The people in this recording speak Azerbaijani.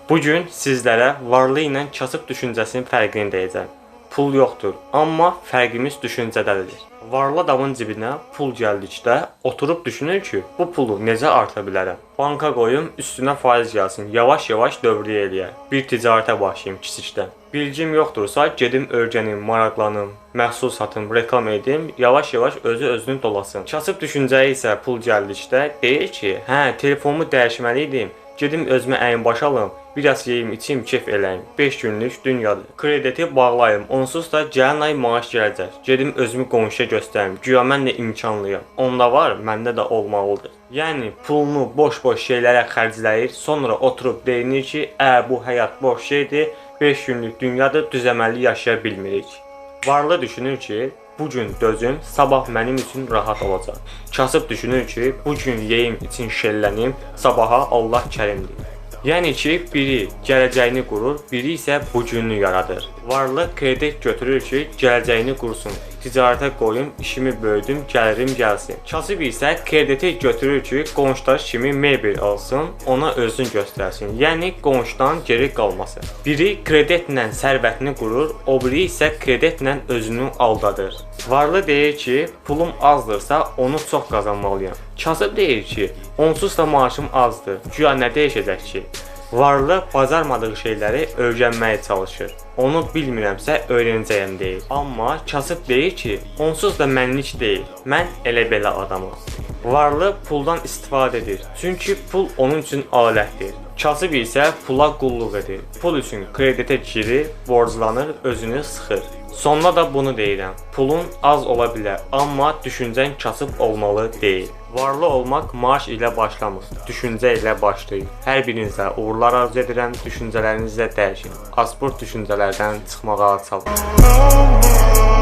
Bu gün sizlərə varlı ilə kasıb düşüncəsinin fərqini deyəcəm. Pul yoxdur, amma fərqimiz düşüncədədir. Varlı adamın cibinə pul gəldikdə oturub düşünür ki, bu pulu necə artıra bilərəm? Banka qoyum, üstünə faiz gəlsin, yavaş-yavaş dövriyyə eləyər. Bir ticarətə başlayım kiçikdən. Bilgim yoxdursa, gedim öyrənim, maraqlanım, məhsul satım, reklam edim, yavaş-yavaş özü özünü dolasın. Kasıb düşüncəyə isə pul gəldikdə deyir ki, hə, telefonumu dəyişməli idim. Gedim özümə əyin-baş alım, biraz yeyim, içim, kef eləyim. 5 günlük dünyadır. Krediti bağlayım, onsuz da gələn ay maaş gələcək. Gedim özümü qonşuya göstərim, güya mən də imkanlıyam. Onda var, məndə də olmalıdır. Yəni pulunu boş-boş şeylərə xərcləyir, sonra oturub deyinir ki, bu həyat boş şeydir, 5 günlük dünyadır, düzəməlli yaşaya bilmirik. Varlı düşünür ki, bu gün dözüm, sabah mənim üçün rahat olacaq. Kasıb düşünür ki, bu gün yeyim, içim, şellənim, sabaha Allah kərimdir. Yəni ki, biri gələcəyini qurur, biri isə bu gününü yaradır. Varlı kredit götürür ki, gələcəyini qursun. Ticarətə qoyum, işimi böyüdüm, gəlirim gəlsin. Kasıb isə krediti götürür ki, qonşular kimi mebel alsın, ona özünü göstərsin. Yəni qonşudan geri qalmasın. Biri kreditlə sərvətini qurur, o biri isə kreditlə özünü aldadır. Varlı deyir ki, pulum azdırsa onu çox qazanmalıyam. Kasıb deyir ki, onsuz da maaşım azdır, güya nə dəyişəcək ki? Varlı bacarmadığı şeyləri öyrənməyə çalışır. Onu bilmirəmsə öyrənəcəyəm deyir. Amma kasıb deyir ki, onsuz da mənlik deyil. Mən elə belə adamam. Varlı puldan istifadə edir. Çünki pul onun üçün alətdir. Kasıb isə pula qulluq edir. Pul üçün kreditə girir, borclanır, özünü sıxır. Sonda da bunu deyirəm. Pulun az ola bilər, amma düşüncən kasıb olmalı deyil. Varlı olmaq maaş ilə başlamır, düşüncə ilə başlayır. Hər birinizə uğurlar arzu edirəm, düşüncələrinizi də dəyişin. Asport düşüncələrdən çıxmağa çalışın.